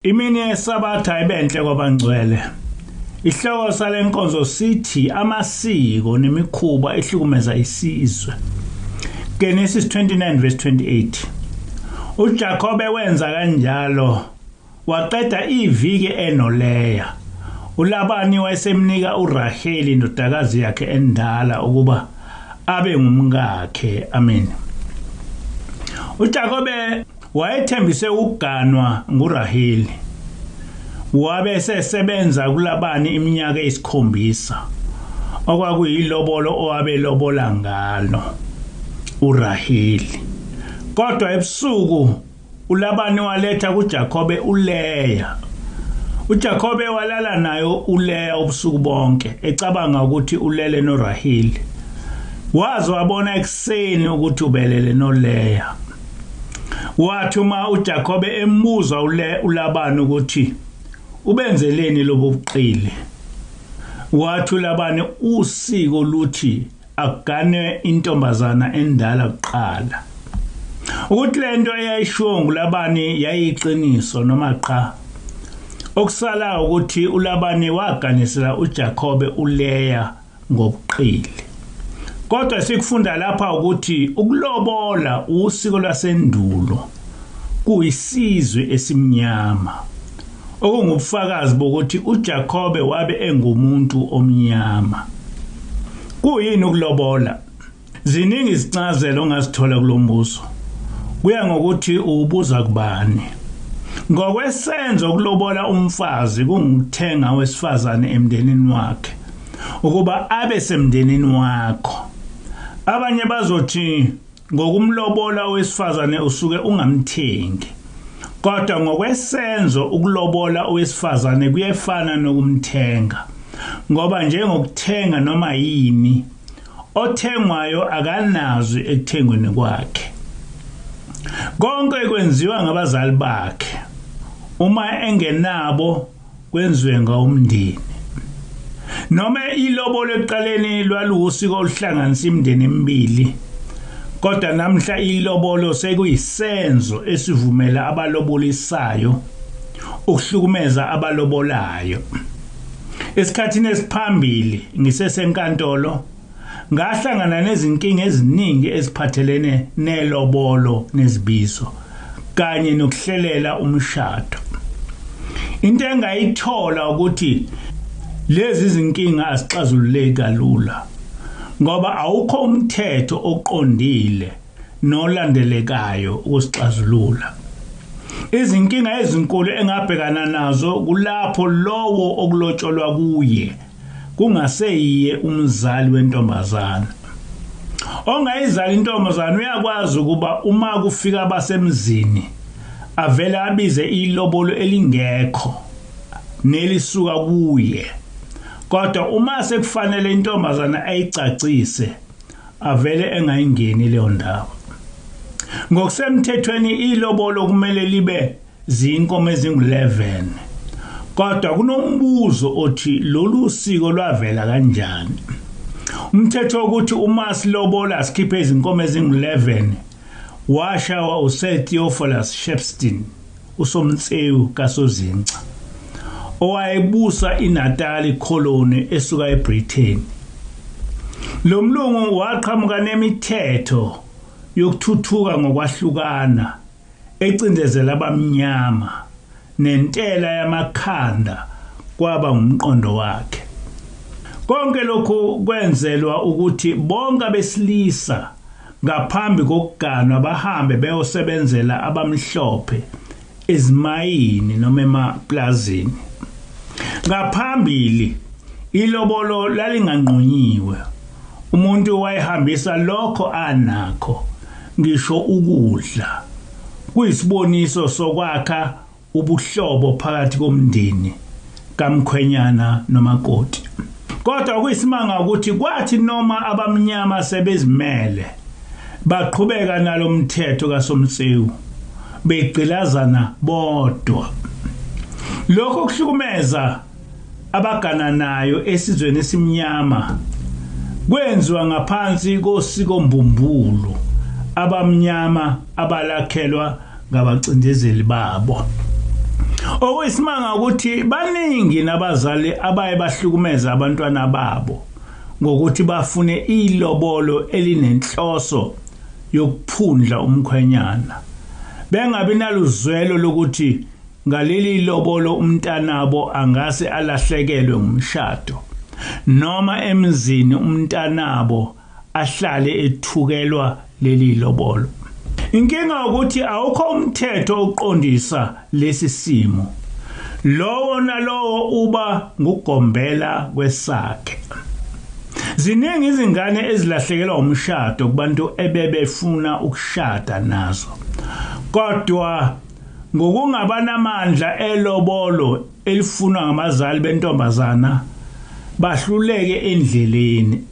Imini yeSabatha ibenhle kwabangcwele. Isihloko sale nkonzo sithi amasiko nemikhuba ehlukumeza isizwe. Genesis 29 verse 28. UJakobe wenza kanjalo waqeda iviki enoLeya. uLabani wayesemnika uRaheli indodakazi yakhe endala ukuba abe ngumkakhe. Amen. UJakobe wayethembise ukuganwa nguRaheli. Wabe esesebenza kuLabani iminyaka eyisikhombisa, okwakuyilobolo owabelobola ngalo uRaheli. Kodwa ebusuku uLabani waletha kuJakobe uLeya. UJakobe walala nayo uLeya ubusuku bonke, ecabanga ukuthi ulele noRaheli. Waze wabona ekuseni ukuthi ubelele noLeya. Wathi uma uJakobe embuza uLabani ukuthi ubenzeleni lobu buqili, wathi uLabani usiko luthi akugane intombazana endala kuqala. Ukuthi lento eyayishiwo nguLabani yayiqiniso noma cha, okusala ukuthi uLabani waganisela uJakobe uLeya ngobuqili. Kodwa sikufunda lapha ukuthi ukulobola usiko lwasendulo kuyisizwe esimnyama, okungubufakazi bokuthi uJakobe wabe engumuntu omnyama. Kuyini ukulobola? Ziningi izincazelo ongazithola kulombuzo, kuya ngokuthi ubuza kubani. Ngokwesenzo, ukulobola umfazi kungukuthenga wesifazane emndenini wakhe ukuba abe semndenini wakho. Abanye bazothi ngokumlobola owesifazane usuke ungamthengi, kodwa ngokwesenzo ukulobola owesifazane kuyefana nokumthenga, ngoba njengokuthenga noma yini, othengwayo akanazwi ekuthengweni kwakhe. Konke kwenziwa ngabazali bakhe, uma engenabo kwenziwe ngawumndeni. Noma ilobolo ekuqaleni lwaluwusiko oluhlanganisa imindeni emibili, kodwa namhla ilobolo sekuyisenzo esivumela abalobolisayo ukuhlukumeza abalobolayo. Esikhathini esiphambili ngisesenkantolo ngahlangana nezinkinga eziningi eziphathelene nelobolo nezibizo kanye nokuhlelela umshado. Into engayithola ukuthi lezi zinkinga azixazululeki kalula, ngoba awukho umthetho oqondile nolandelekayo ukusixazulula. Izinkinga ezinkulu engabhekana nazo kulapho lowo okulotsholwa kuye kungaseyiye umzali wentombazana. Ongayizali intombazana uyakwazi ukuba uma kufika abasemzini avele abize ilobolo elingekho nelisuka kuye, kodwa uma sekufanele intombazana ayicacise avele engayingeni leyo ndawo. Ngokusemthethweni ilobolo kumele libe zinkomo ezingu-11, kodwa kunombuzo othi lolu siko lwavela kanjani. Umthetho wokuthi uma silobola sikhiphe izinkomo ezingu-11 washawa uSir Theophilus Shepstone, usomtsewu kaSozinca, owayebusa iNatali colony esuka eBritain. Lo mlungu waqhamuka nemithetho yokuthuthuka ngokwahlukana ecindezela abamnyama, nentela yamakhanda kwaba ngumqondo wakhe. Konke lokhu kwenzelwa ukuthi bonke abesilisa ngaphambi kokuganwa bahambe beyosebenzela abamhlophe ezimayini noma emaplazini. Ngaphambili ilobolo lalinganqunyiwe, umuntu wayehambisa lokho anakho, ngisho ukudla, kuyisiboniso sokwakha ubuhlobo phakathi komndeni kamkhwenyana nomakoti. Kodwa kuyisimanga ukuthi kwathi noma abamnyama sebezimele baqhubeka nalomthetho kaSomtsewu, begqilazana bodwa. Lokho kuhlukumeza abagananayo esizweni esimnyama kwenziwa ngaphansi kosiko mbumbulu abamnyama abalakhelwa ngabacindezeli babo. Okuyisimanga ukuthi baningi nabazali abaye bahlukumeza abantwana babo ngokuthi bafune ilobolo elinenhloso yokuphundla umkhwenyana, bengabi naluzwelo lokuthi ngaleli lobolo umntanabo angase alahlekelwe ngumshado, noma emzini umntanabo ahlale ethukelwa leli lobolo. Inkinga ukuthi awukho umthetho oqondisa lesi simo. Lowo nalowo uba ngugombela kwesakhe. Ziningi izingane ezilahlekelwa umshado kubantu ebebefuna ukushada nazo, kodwa ngokungabanamandla elobolo elifunwa ngabazali bentombazana bahluleke endleleni.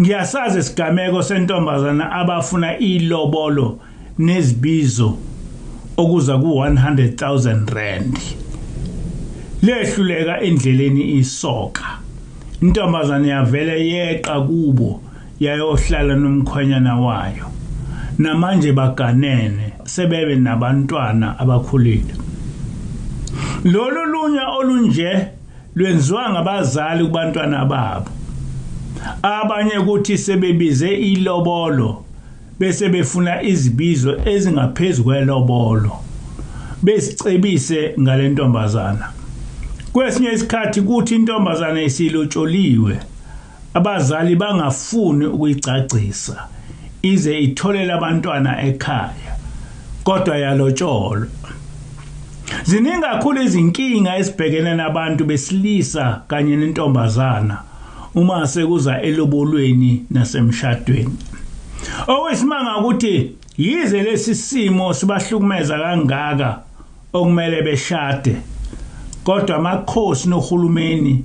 Ngiyasazi isigameko sentombazana abafuna ilobolo nezibizo okuza ku-100,000 rand. Lehluleka endleleni isoka. Intombazane yavele yeqa kubo yayohlala nomkhwenyana wayo. Namanje baganene sebebe nabantwana abakhulile. Lolu lunya olunje lwenziwa ngabazali kubantwana babo. Abanye kuthi sebebize ilobolo bese befuna izibizo ezingaphezulu kwelobolo, besicebise ngalentombazana. Kwesinye isikhathi kuthi intombazana isilotsholiwe, abazali bangafuni ukuyigcagcisa ize itholele abantwana ekhaya, kodwa yalotsholwa. Ziningi kakhulu izinkinga esibhekene nabantu besilisa kanye nentombazana uma sekuza elobolweni nasemshadweni. Okuyisimanga ukuthi yize lesi simo sibahlukumeza kangaka okumele beshade, kodwa amakhosi nohulumeni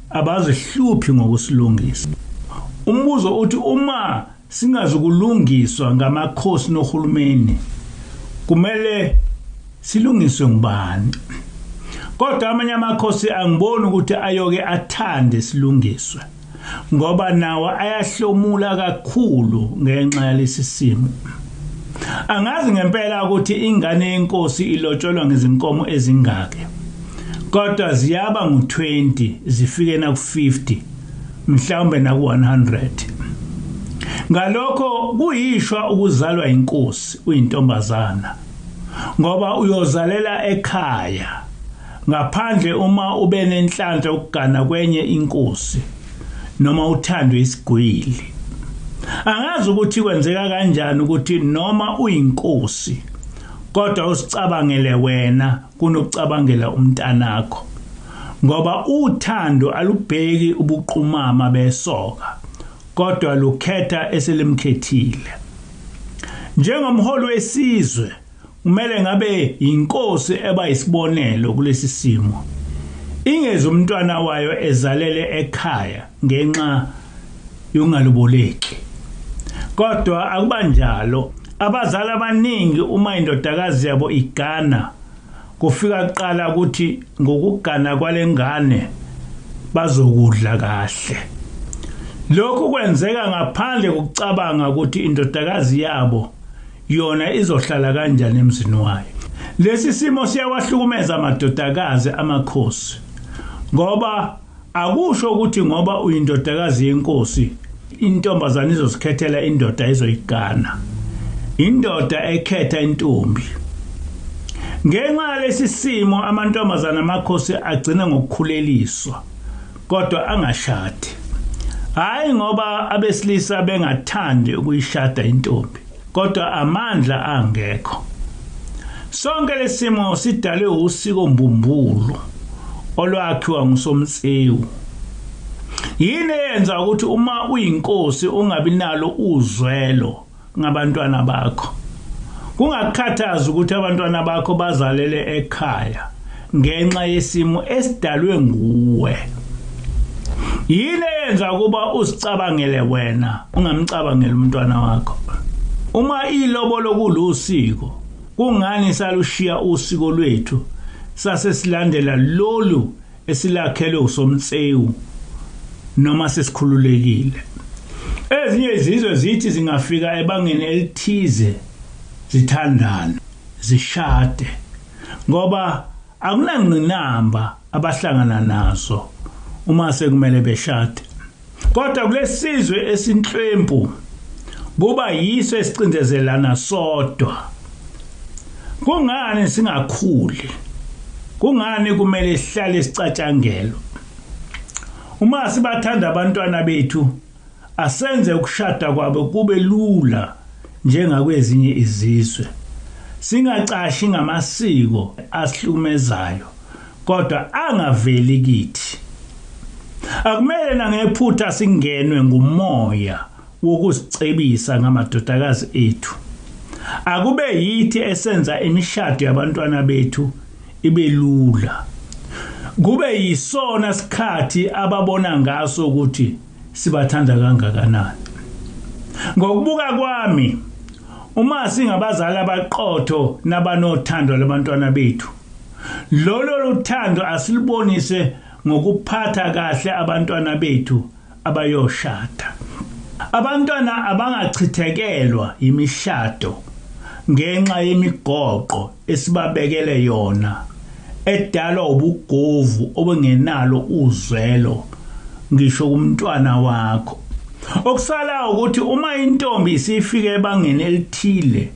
abazihluphi ngokusilungisa. Umbuzo uthi uma singazukulungiswa ngamakhosi nohulumeni, kumele silungiswe ngubani? Kodwa amanye amakhosi angiboni ukuthi ayoke athande silungiswe, ngoba nawo ayahlomula kakhulu ngenxa yalesi simo. Angazi ngempela ukuthi ingane yenkosi ilotsholwa ngezinkomo ezingaki, kodwa ziyaba ngu-20 zifike naku-50, mhlawumbe naku-100. Ngalokho kuyishwa ukuzalwa inkosi uyintombazana, ngoba uyozalela ekhaya, ngaphandle uma ube nenhlanhla yokugana kwenye inkosi noma uthandwe isigwili. Angazi ukuthi kwenzeka kanjani ukuthi noma uyinkosi kodwa usicabangele wena kunokucabangela umntanakho, ngoba uthando alubheki ubuqumama besoka, kodwa lukhetha eselimkhethile. Njengomholi wesizwe kumele ngabe inkosi eba isibonelo kulesi simo, ingeze umntwana wayo ezalele ekhaya ngenxa yokungaloboleki. Kodwa akubanjalo. Abazali abaningi uma indodakazi yabo igana, kufika kuqala ukuthi ngokugana kwalengane bazokudla kahle. Lokhu kwenzeka ngaphandle kokucabanga ukuthi indodakazi yabo yona izohlala kanjani emzini wayo. Lesi simo siyawahlukumeza amadodakazi amakhosi, ngoba akusho ukuthi ngoba uyindodakazi yenkosi intombazane izozikhethela indoda ezoyigana, indoda ekhetha intombi. Ngenxa yalesi simo amantombazane amakhosi agcina ngokukhuleliswa kodwa angashadi, hhayi ngoba abesilisa bengathandi ukuyishada intombi, kodwa amandla angekho. Sonke lesimo sidalwe usiko mbumbulu olwakhiwa nguSomtsewu. Yini eyenza ukuthi uma uyinkosi ungabi nalo uzwelo ngabantwana bakho? Kungakukhathazi ukuthi abantwana bakho bazalele ekhaya ngenxa yesimo esidalwe nguwe. Yini eyenza ukuba uzicabangele wena ungamcabangeli umntwana wakho? Uma ilobolo kulusiko, kungani salushiya usiko lwethu sase silandela lolu esilakhelwe uSomtsewu noma sesikhululekile? Ezinye izizwe zithi zingafika ebangeni elithize zithandane, zishade, ngoba akunangqinamba abahlangana nazo uma sekumele beshade. Kodwa kulesizwe esinhlwempu kuba yiso esicindezelana sodwa. Kungani singakhuli? Kungani kumele sihlale sicatshangelwa? Uma sibathanda abantwana bethu, asenze ukushada kwabo kube lula njengakwezinye izizwe. Singacashi ngamasiko asihlukumezayo, kodwa angaveli kithi. Akumele nangephutha singenwe ngumoya wokusicebisa ngamadodakazi ethu. Akube yithi esenza imishado yabantwana bethu ibe lula. Kube yisona sikhathi ababona ngaso ukuthi sibathanda kangakanani. Ngokubuka kwami, uma singabazali abaqotho nabanothando labantwana bethu, lolo luthando asilubonise ngokuphatha kahle abantwana bethu abayoshada. Abantwana abangachithekelwa imishado ngenxa yemigoqo esibabekele yona edalwa ubugovu obengenalo uzwelo ngisho kumntwana wakho. Okusala ukuthi uma intombi isifike ebangeni elithile,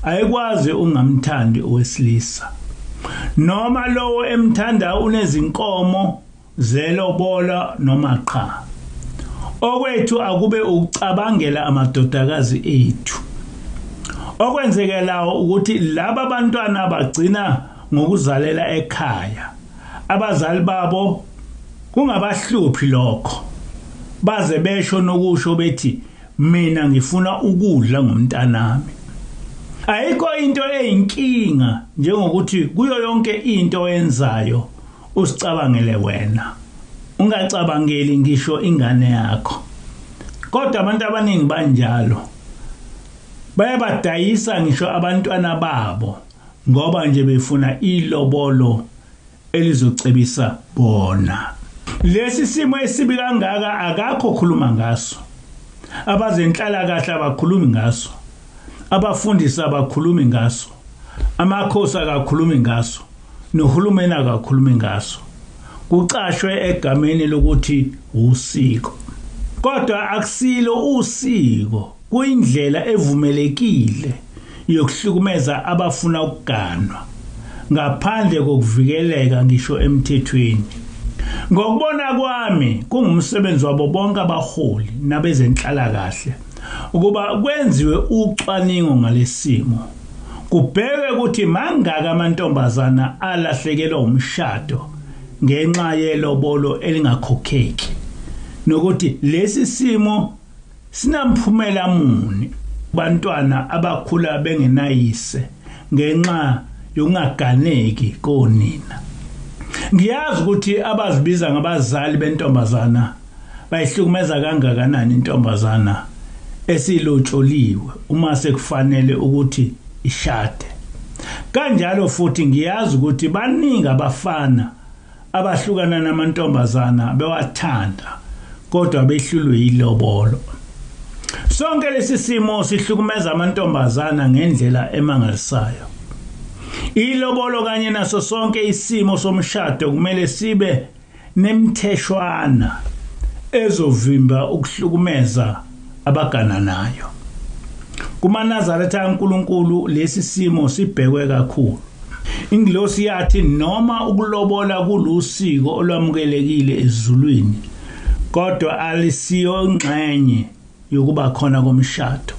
ayikwazi ungamthandi owesilisa. Noma lowo emthanda unezinkomo zelobola noma qha. Okwethu akube ukucabangela amadodakazi ethu. Okwenzekelayo ukuthi laba bantwana bagcina ngokuzalela ekhaya. Abazali babo kungabahluphi lokho. Baze besho nokusho bethi mina ngifuna ukudla ngomntanami. Ayikho into eyinkinga njengokuthi kuyo yonke into oyenzayo usicabangele wena, ungacabangeli ngisho ingane yakho. Kodwa abantu abaningi banjalo, bayabadayisa ngisho abantwana babo ngoba nje befuna ilobolo elizocebisa bona. Lesi simo esibi kangaka akakho khuluma ngaso. Abazenhlalakahle abakhulumi ngaso, abafundisi abakhulumi ngaso, amakhosi akakhulumi ngaso, nohulumeni akakhulumi ngaso. Kucashwe egameni lokuthi usiko. Kodwa akusilo usiko, kuyindlela evumelekile yokuhlukumeza abafuna ukuganwa ngaphandle kokuvikeleka ngisho emthethweni. Ngokubona kwami kungumsebenzi wabo bonke abaholi nabezenhlalakahle ukuba kwenziwe ucwaningo ngalesimo, kubhekwe ukuthi mangaka amantombazana alahlekelwa umshado ngenxa yelobolo elingakhokheki, nokuthi lesi simo sinamphumela muni bantwana abakhula bengenayise ngenxa yokungaganeki konina. Ngiyazi ukuthi abazibiza ngabazali bentombazana bayihlukumeza kangakanani intombazana esilotsholiwe uma sekufanele ukuthi ishade. Kanjalo futhi ngiyazi ukuthi baningi abafana abahlukana namantombazana bewathanda kodwa behlulwe yilobolo. Sonke lesi simo sihlukumeza amantombazana ngendlela emangalisayo. Ilobolo kanye naso sonke isimo somshado kumele sibe nemtheshwana ezovimba ukuhlukumeza abagananayo. KumaNazaretha kaNkulunkulu lesi simo sibhekwe kakhulu. Ingilosi yathi noma ukulobola kulusiko olwamukelekile ezulwini, kodwa alisiyo ingxenye yokuba khona komshado.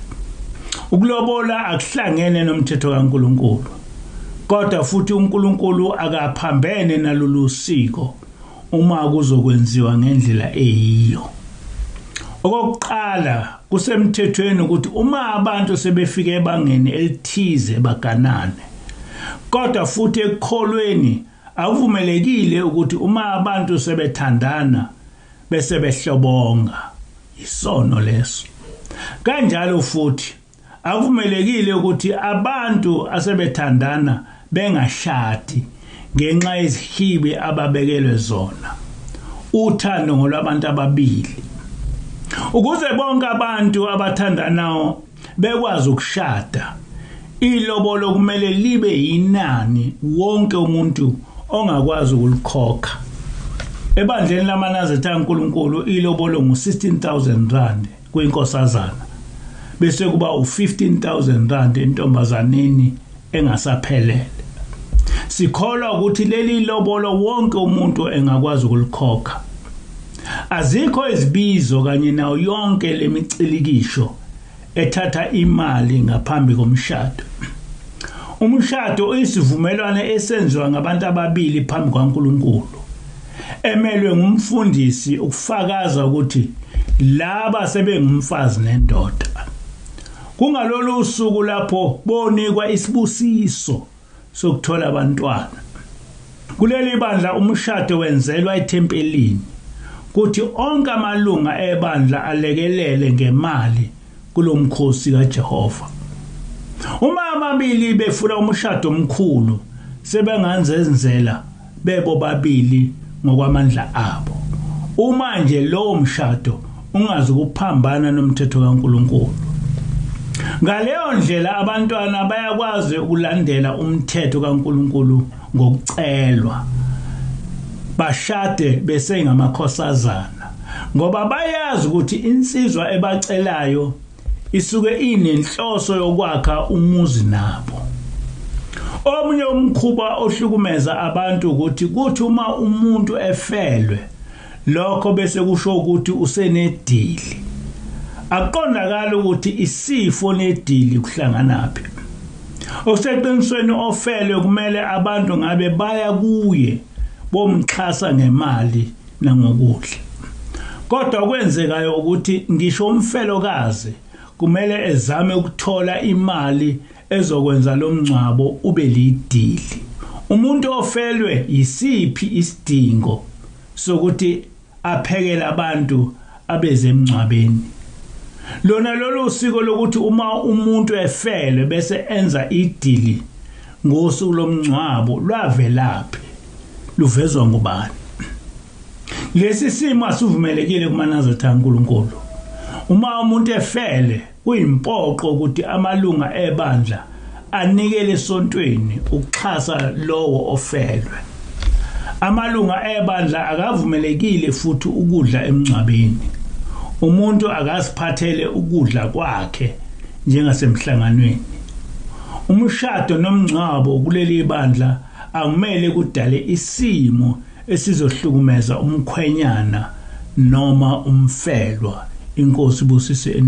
Ukulobola akuhlangene nomthetho kaNkulunkulu, kodwa futhi uNkulunkulu akaphambene nalolu siko uma kuzokwenziwa ngendlela eyiyo. Okokuqala, kusemthethweni ukuthi uma abantu sebefike ebangeni elithize baganane, kodwa futhi ekukholweni akuvumelekile ukuthi uma abantu sebethandana bese behlobonga. Isono leso. Kanjalo futhi akuvumelekile ukuthi abantu asebethandana bengashadi ngenxa yezihibe ababekelwe zona. Uthando ngolwabantu ababili. Ukuze bonke abantu abathandanayo bekwazi ukushada, ilobolo kumele libe yinani wonke umuntu ongakwazi ukulikhokha. Ebandleni lamaNazaretha kaNkulunkulu ilobolo ngu-16,000 rand kwinkosazana, bese kuba u-15,000 rand entombazaneni engasaphelele. Sikholwa ukuthi leli lobolo wonke umuntu engakwazi ukulikhokha. Azikho izibizo kanye nayo yonke lemicilikisho ethatha imali ngaphambi komshado. Umshado uyisivumelwano esenziwa ngabantu ababili phambi kwaNkulunkulu, emelwe ngumfundisi ukufakaza ukuthi laba sebengumfazi nendoda. Kungalolu usuku lapho bonikwa isibusiso sokuthola abantwana. Kuleli bandla umshado wenzelwa ethempelini, kuthi onke amalunga ebandla alekelele ngemali kulomkhosi kaJehova. Uma ababili befuna umshado omkhulu, sebengazenzela bebo babili ngokwamandla abo. Uma nje lowo mshado ungazi ukuphambana nomthetho kaNkulunkulu. Ngaleyo ndlela abantwana bayakwazi ukulandela umthetho kaNkulunkulu ngokucelwa. Bashade bese ngamakhosazana ngoba bayazi ukuthi insizwa ebacelayo isuke inenhloso yokwakha umuzi nabo. Omunye umkhuba ohlukumeza abantu ukuthi kuthi uma umuntu efelwe, lokho bese kusho ukuthi usenedili. Akuqondakala ukuthi isifo nedili kuhlanganaphi. Oseqinisweni ofelwe kumele abantu ngabe baya kuye bomxhasa ngemali nangokudla. Kodwa kwenzekayo ukuthi ngisho umfelokazi kumele ezame ukuthola imali ezokwenza lo mngcwabo ube lidili. Umuntu ofelwe yisiphi isidingo sokuthi aphekele abantu abeze emngcwabeni? Lona lolu siko lokuthi uma umuntu efelwe bese enza idili ngosuku lomngcwabo lwavelaphi? Luvezwa ngubani? Lesi simo asivumelekile kumaNazaretha kaNkulunkulu. Uma umuntu efele kuyimpoqo ukuthi amalunga ebandla anikele esontweni ukuxhasa lowo ofelwe. Amalunga ebandla akavumelekile futhi ukudla emngcwabeni. Umuntu akaziphathele ukudla kwakhe njengasemhlanganweni. Umshado nomngcwabo kuleli bandla akumele kudale isimo esizohlukumeza umkhwenyana noma umfelwa. Inkosi ibusise.